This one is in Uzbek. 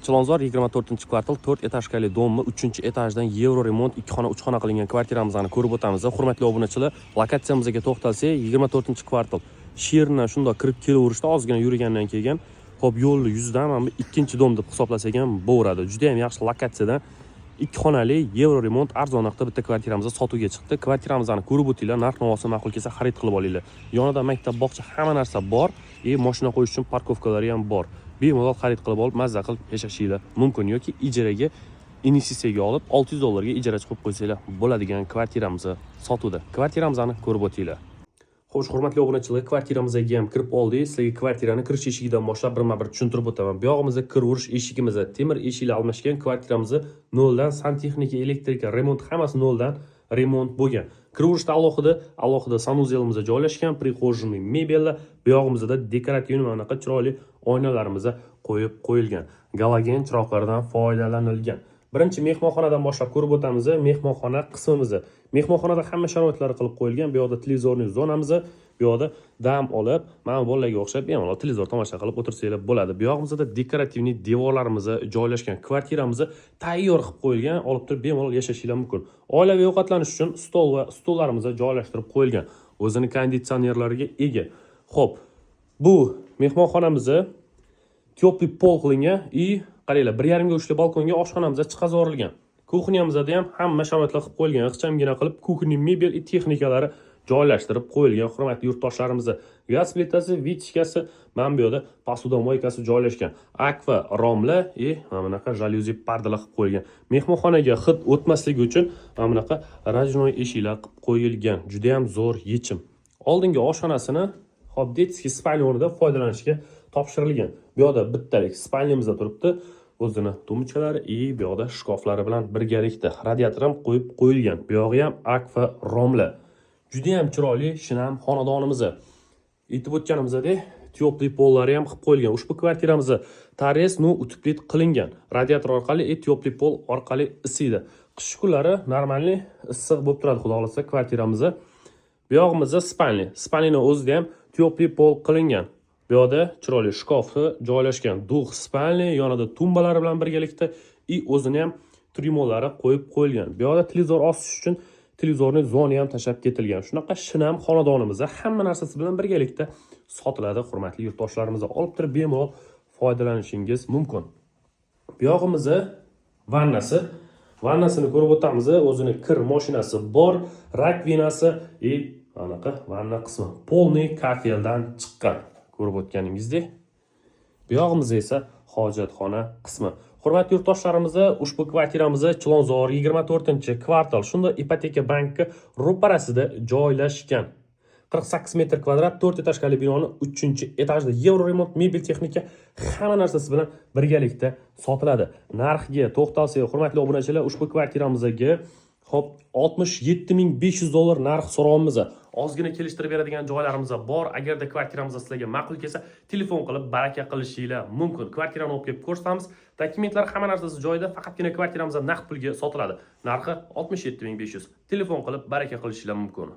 Chilonzor, 24-kvartal, 4 этажка li дом ni 3 etajdan евроремонт, 2 xona, 3 xona qilingan kvartiramizni ko'rib o'tamiz. Hurmatli obunachilar, lokatsiyamizga to'xtalsak, 24-kvartal Shirna shundoq kirib kelaverishda, ozgina yurgandan keyin, hop, yo'lni yuzidan mana bu ikkinchi дом deb hisoblasak ham bo'laveradi. Juda ham yaxshi lokatsiyadan ikki xonali евроремонт arzon narxda bitta kvartiramiz sotuvga chiqdi. Kvartiramizni ko'rib o'tinglar, narx navosi ma'qul kelsa, xarid qilib olinglar. Yonida maktab, bog'cha, hamma narsa bor и moshina qo'yish uchun парковка lari ham bor. Bemalol xarid qilib olib, mazza qilib yashashinglar mumkin yoki ijaraga, investitsiyaga olib, 600 dollarga ijara chiqib qo'ysanglar bo'ladigan kvartiramiz sotuvda. Kvartiramizni ko'rib o'tinglar. Xo'sh, hurmatli obunachilar, kvartiramizga ham kirib oldik. Sizlarga kvartirani kirish eshigidan boshlab birma-bir tushuntirib o'taman. Bu yog'imizda kiraverish eshigimiz temir eshiklar almashgan. Kvartiramizni noldan santexnika, elektrika, remont, hammasi noldan remont bo'lgan. Kiraverishda alohida alohida санузел imiz joylashgan, прихожий mebellar, bu yog'imizda dekorativ mana bunaqa chiroyli oynalarimiz qo'yib qo'yilgan. Galogen chiroqlardan foydalanilgan. Birinchi mehmonxonadan boshlab ko'rib o'tamiz, mehmonxona qismimizni. Mehmonxonada hamma sharoitlari qilib qo'yilgan. Bu yoqda телевизорный zonamiz, bu yoqda dam olib, mana bu bolalarga o'xshab bemalol televizor tomosha qilib o'tirsanglar bo'ladi. Bu yog'imizda декоративный devorlarimiz joylashgan. Kvartiramizni tayyor qilib qo'yilgan, olib turib bemalol yashashinglar mumkin. Oilaviy ovqatlanish uchun stol va stullarimiz joylashtirib qo'yilgan. O'zini konditsionerlariga ega. Xo'p, bu mehmonxonamizni теплый pol qilingan и qaranglar, 1,5 ga 3li balkonga oshxonamizda chiqazib yuborilgan. Кухня mizda ham hamma sharoitlar qilib qo'yilgan, ixchamgina qilib кухонный mebel и texnikalari joylashtirib qo'yilgan. Hurmatli yurtdoshlarimiz, gaz plitasi, вытяжка si, mana bu yerda посудомойка si joylashgan. Akfa romlar и mana bunaqa jalyuzi pardalar qilib qo'yilgan. Mehmonxonaga hid o'tmasligi uchun mana bunaqa ручной eshiklar qilib qo'yilgan. Juda ham zo'r yechim. Oldingi oshxonasini, hop, детский спальня o'rnida foydalanishga topshirilgan. Bu yoqda bittalik спальня mizda turibdi. O'zini тумбочка lari и bu yoqda shkaflari bilan birgalikda radiator ham qo'yib qo'yilgan. Bu yog'i ham akfa romlar. Juda ham chiroyli, shinam xonadonimiz. Aytib o'tganimizdek, теплый pollari ham qilib qo'yilgan. Ushbu kvartiramizni торец, ну, утеплить qilingan. Radiator orqali и теплый pol orqali isiydi. Qish kunlari нормальный issiq bo'lib turadi, xudo xohlasa, kvartiramizni. Bu yog'imizda спальня. Спальня ni o'zida ham теплый pol qilingan. Bu yoqda chiroyli shkafi joylashgan. Двухспальный, yonida tumbalari bilan birgalikda и o'zini ham tryumolari qo'yib qo'yilgan. Bu yoqda televizor osish uchun телевизорный zona ham tashlab ketilgan. Shunaqa shinam xonadonimizda hamma narsasi bilan birgalikda sotiladi, hurmatli yurtdoshlarimiz. Olib turib bemalol foydalanishingiz mumkin. Bu yog'imizni vannasi. Vannasini ko'rib o'tamiz. O'zini kir mashinasi bor, раковина si и anaqa vanna qismi полный kafeldan chiqqan. Ko'rib o'tganingizdek. Bu yog'imiz esa hojatxona qismi. Hurmatli yurtdoshlarimiz, ushbu kvartiramiz Chilonzor, 24-kvartal, shunda ipoteka banki ro'parasida joylashgan. 48 metr kvadrat, 4 этажка li binoni 3-etajida евроремонт, mebel, texnika, hamma narsasi bilan birgalikda sotiladi. Narxiga to'xtalsak, hurmatli obunachilar, ushbu kvartiramizga, hop, 67 500 dollar narx so'rayapmiz. Ozgina kelishtirib beradigan joylarimiz bor. Agarda kvartiramiz sizlarga ma'qul kelsa, telefon qilib baraka qilishinglar mumkin. Kvartirani olib kelib ko'rsatamiz. Dokumentlar, hamma narsasi joyida, faqatgina kvartiramiz naqd pulga sotiladi. Narxi 67 500. Telefon qilib baraka qilishinglar mumkin.